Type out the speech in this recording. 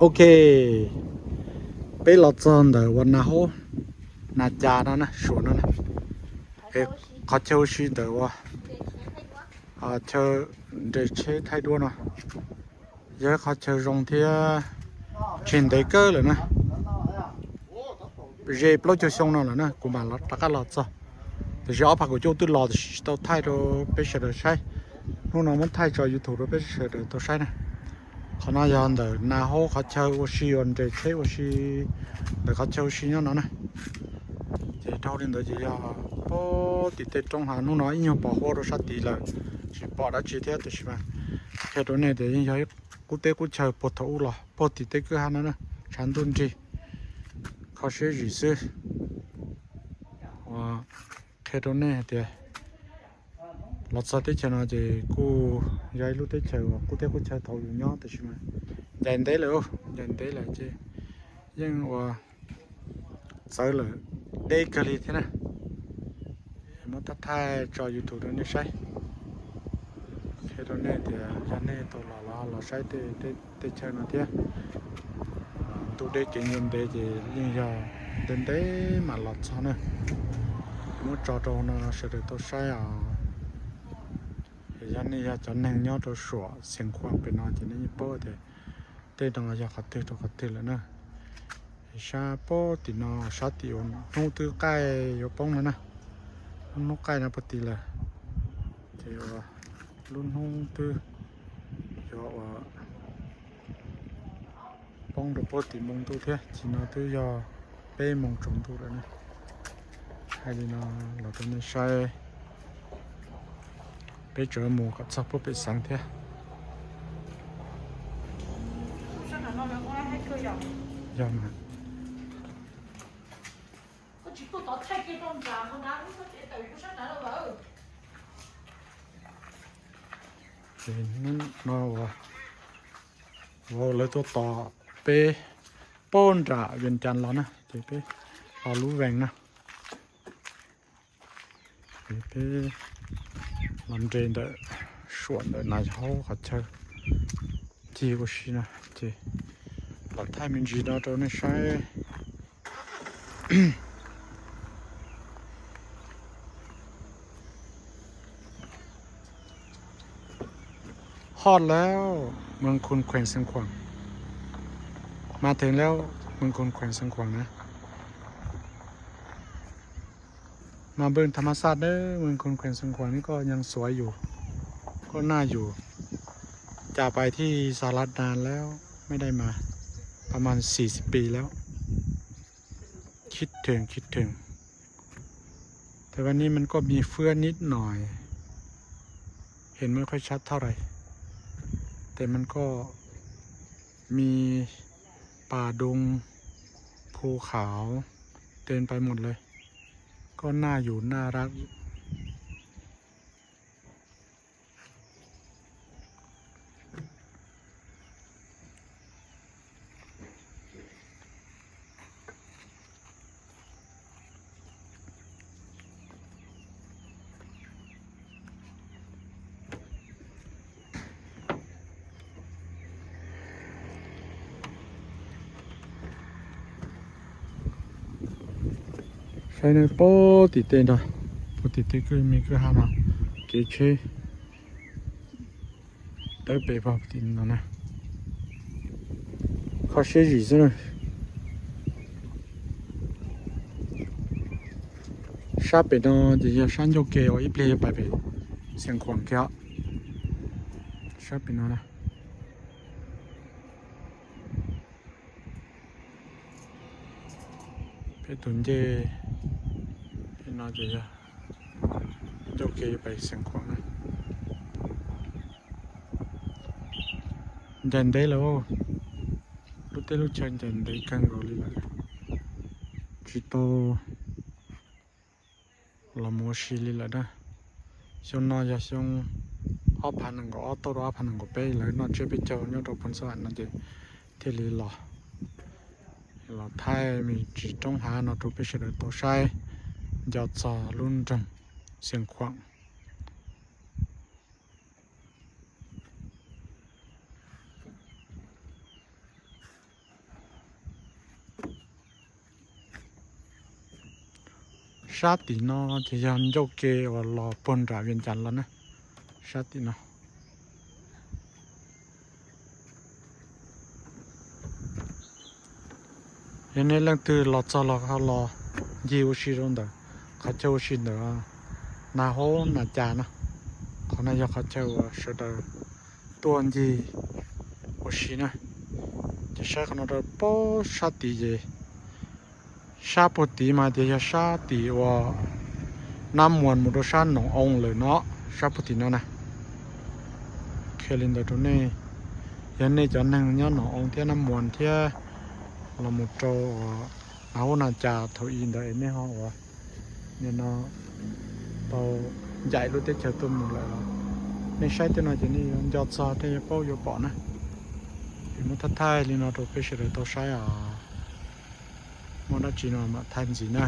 Ok, peb los txog ntawm uas nas hub, nas cas no na, suam no na. Qhov chaw ua si ntawm uas chaw nres tsheb thaij duab no, yog ib qhov chaw zoo thiab tsis ntev kawg lawm na. Ze plaub caug xyoo no lawm na kuv mam rov qab los txog. Tiam sis ob phav kaum cuaj twb los tiam sis tsis tau thaij rau peb sawv daws saib. Hnub no muab thaij tso YouTube rau peb sawv daws tau saib na. Qhov no yog ntawm nas hub qhov chaw ua si uas nres tsheb ua si ntawm qhov chaw ua si nyob no na. Ces dhau li ntawd ces yog pem tim tej roob hav, hnub no ib nyuag pos huab rau sab tid lawm, tsis pom dab tsi thiab tiam sis mas qhia rau nej tias yeej yog ib qub teb qub chaw puag thaum ub los puag tim tej kwj ha no na, tshav ntuj nrig, kho siab zim xwb. Uas qhia rau nej hais tias los txog teb chaws no ces kuj yog ib lub teb chaws uas qub teb qub chaw thaum yus nyob tiam sis mas ncaim ntev lawm, ncaim ntev lawm ces yeej ua txawv lawm deb kawg li thiab na. Muab thaij thaij tso YouTube rau nej saib. Qhia rau nej tias yog nej tau los los los saib tej chaw no thiab. Ntuj deb kev ncua ntev ces yeej yog ntev ntev mam los txog na. Muab tso rau no sawv daws tau saib os. Yog nej yog cov neeg nyob rau suam Xiav Khuam pem no ces nej yeej paub tias tej no yog qhov twg rau qhov twg lawm na. Sab pem tim no sab tim uas hnub twb qaij yuav poob no na, hnub qaij no pem tim lawm. Ces lub hnub twb yuav ua poob rau pem tim moo ntuj thiab, tim no twb yog peb moos tsaus ntuj lawm na. Hais li no los rau nej saib, peb tseem mus kom txog pem xeev thiab. Yog mas. Ces hnub no uas lawv tuaj tos peb pem nram Vias Cas los na, ces peb los lub vees na. Ces peb los nres ntawm suam ntawm nas hub qhov chaw cig ua si no, ces los thaij me ntsis no rau nej saib. Hotแล้ว เมืองคุณแขวงเชียงขวาง มาถึงแล้ว เมืองคุณแขวงเชียงขวางนะ มาเบิ่งธรรมชาติเด้อ เมืองคุณแขวงเชียงขวางนี่ก็ยังสวยอยู่ ก็น่าอยู่ จากไปที่สหรัฐนานแล้ว ไม่ได้มา ประมาณสี่สิบปีแล้ว คิดถึง คิดถึง แต่วันนี้มันก็มีเฟื่องนิดหน่อย เห็นไม่ค่อยชัดเท่าไหร่ แต่มันก็มีป่าดงภูเขาเต็มไปหมดเลย ก็น่าอยู่น่ารัก Saib no pem tim tej no, pem tim tej kwj me kwj ha no, kev tsheb tawm pem pem tim no na. Kho siab zim xwb na. Sab pem no ces yog sab ncauj ke uas ib pliag yuav pais pem Xiav Khuam kiag. Sab pem no na. Peb tus ncej pem no ces yog ncauj ke yuav pais Xiav Khuam na. Ncaim ntev lawm, lub teb lub chaw ncaim ntev kawg nkaus li lawm, tsis tau los mus ua si li lawm na. Xyoo no yog xyoo ob phav nees nkaum ob txog rau ob phav nees nkaum peb lawv noj tsiab peb caug nyob rau Phoos Xab Vam no ces thiaj li los, los thaij me ntsis roob hav no rau peb sawv daws tau saib, nco txog lub nroog Xiav Khuam. Sab tim no ces yog ncauj ke uas los puag nram Vias Cas los na, sab tim no. Yog nej leej twg los txog los ho los ncig ua si rau ntawm qhov chaw ua si ntawm Nas Haub Nas Cas no, qhov no yog qhov chaw uas sawv daws tuaj ncig ua si na. Ces saib qhov no rau pem sab tid ces sab puag tid mas tias yog sab tim uas Nab Muas mus rau sab Noom Oo lawm no, sab puag tim no na. Qhia li ntawd rau nej, yog nej cov neeg nyob Noom Oo thiab Nab Muas thiab los mus rau uas Nas Haub Nas Cas thaum i ntawd es nej ho uas nim no tau ncaim lub teb chaws tuaj mus lawm los nej saib tej no ces nej yuav nco txog thiab yuav paub yuav pom na. Es muab thaij thaij li no rau peb sawv daws tau saib os. Muaj dab tsi no mam thaij ntxiv na.